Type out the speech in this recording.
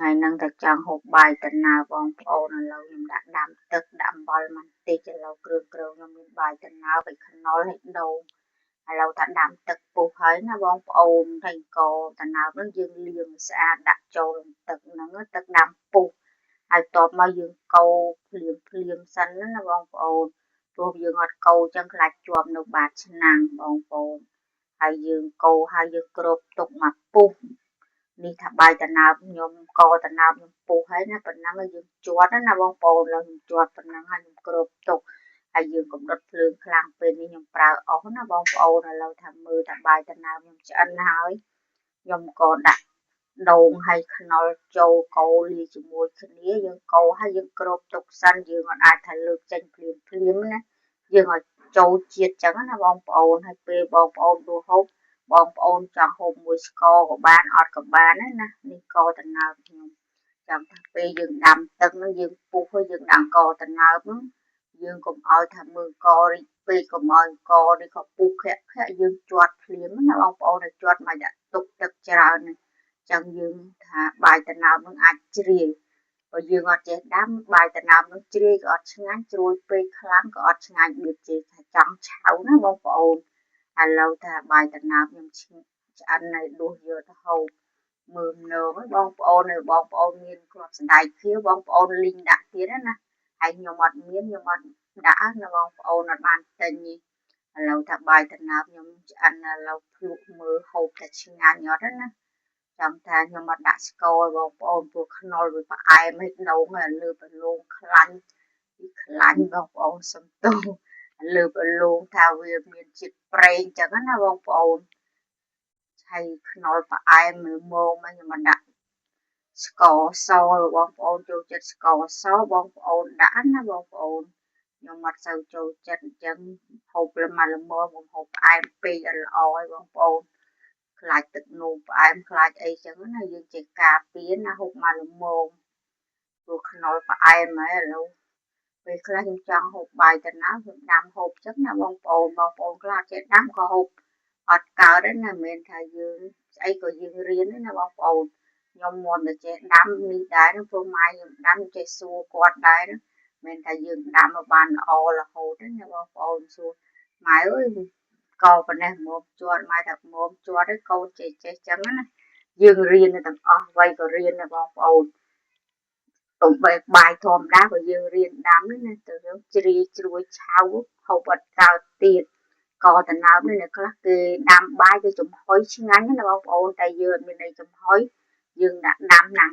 ថ្ងៃហ្នឹងតែចង់ហូបបាយតំណើបងប្អូនឥឡូវខ្ញុំដាក់ដាំទឹកដាក់អំបិលបន្តិចឥឡូវគ្រឿងគ្រឿងខ្ញុំមានបាយតំណើបឲ្យខ្នុរឲ្យដូងឥឡូវថាដាំទឹកពុះហើយណាបងប្អូនហើយកតំណើបហ្នឹងយើងលាងស្អាតដាក់ចូលទឹកហ្នឹងទឹកដាំពុះហើយតបមកយើងកូរភ្លាមភ្លាមសិនណាបងប្អូនព្រោះយើងអត់កូរចឹងខ្លាចជាប់នៅបាតឆ្នាំងបងប្អូនហើយយើងកូរហើយយើងគ្របទុកមកពុះនេះថាបាយតំណើបខ្ញុំកតំណើបខ្ញុំពុះហើយណាប៉ុណ្ណឹងយើងជាត់ណាបងប្អូនឡើយខ្ញុំជាត់ប៉ុណ្ណឹងហើយខ្ញុំគ្របទុកហើយយើងកំដុតភ្លើងខ្លាំងពេលនេះខ្ញុំប្រើអស់ណាបងប្អូនឥឡូវថាមើលថាបាយតំណើបខ្ញុំឆ្អិនហើយខ្ញុំក៏ដាក់ដូងហើយខ្នុរចូលកូរលាយជាមួយគ្នាយើងកូរហើយយើងគ្របទុកសិនយើងអត់អាចថាលើកចេញភ្លាមភ្លាមណាយើងឲ្យចូលជាតិចឹងណាបងប្អូនហើយពេលបងប្អូនដួសហូបបងប្អូនចង់ហូបមួយស្ករក៏បានអត់ក៏បានណានេះកតំណើបខ្ញុំចាំថាពេលយើងដាំទឹកហ្នឹងយើងពុះហើយយើងដាក់កតំណើបហ្នឹងយើងកុំឲ្យថាមើលករីកពេកកុំឲ្យកនេះក៏ពុះខែកខែយើងជាត់ភ្លាមណាបងប្អូនឲ្យជាត់មកដាក់ទុកទឹកច្រើនហ្នឹងចឹងយើងថាបាយតំណើបនឹងអាចជ្រាយបើយើងអត់ចេះដាំបាយតំណើបនឹងជ្រាយក៏អត់ឆ្ងាញ់ជ្រួយពេកខ្លាំងក៏អត់ឆ្ងាញ់បៀបជេរថាចង់ឆៅណាបងប្អូនឥឡូវថាបាយតំណើបខ្ញុំឆ្អិនហើយដួសយកទៅហូបមើលនងបងប្អូននៅបងប្អូនមានគ្រាប់សណ្តែកខៀវបងប្អូនលីងដាក់ទៀតណាហើយខ្ញុំអត់មានខ្ញុំអត់ដាក់ណាបងប្អូនអត់បានទិញទេឥឡូវថាបាយតំណើបខ្ញុំឆ្អិនឥឡូវភ្លក់មើលហូបតែឆ្ងាញ់អត់ណាចាំថាខ្ញុំអត់ដាក់ស្ករបងប្អូនព្រោះខ្នុរវាផ្អែមឲ្យដូងហើយលើបលូងខ្លាញ់ពីខ្លាញ់បងប្អូនសំទោសលើបលូងថាវាមានជាតិប្រេងចឹងណាបងប្អូនឆៃខ្នុរផ្អែមមើលមកខ្ញុំមកដាក់ស្ករសបងប្អូនចូលចិត្តស្ករសបងប្អូនដាក់ណាបងប្អូនខ្ញុំអត់សូវចូលចិត្តអញ្ចឹងហូបល្មមល្មមកុំហូបផ្អែមពេកអត់ល្អហើយបងប្អូនខ្លាចទឹកនោមផ្អែមខ្លាចអីចឹងណាយើងចេះការពារណាហូបមកល្មមព្រោះខ្នុរផ្អែមហើយឥឡូវពេលខ្លះខ្ញុំចង់ហូបបាយទៅណាខ្ញុំដាំហូបចឹងណាបងប្អូនបងប្អូនខ្លះចេះដាំក៏ហូបអត់កើតដែរណាមិនមែនថាយើងស្អីក៏យើងរៀនណាបងប្អូនខ្ញុំមុនតែចេះដាំនេះដែរព្រោះម៉ែខ្ញុំដាំចេះសួរគាត់ដែរមិនថាយើងដាំមកបានល្អរហូតទេណាបងប្អូនសួរម៉ែអើយកប៉ុណ្ណេះមកជាប់ម៉ែថាមកជាប់ឯកូនចេះចេះចឹងណាយើងរៀនទាំងអស់អ្វីក៏រៀនណាបងប្អូនកុំបែកបាយធម្មតាក៏យើងរៀនដាំនេះណាទៅយើងជ្រាយជ្រួយឆៅហូបអត់កើតទៀតកតំណើបនេះអ្នកខ្លះគេដាំបាយគេចំហុយឆ្ងាញ់ណាបងប្អូនតែយើងអត់មានអីចំហុយយើងដាក់ដាំណាំង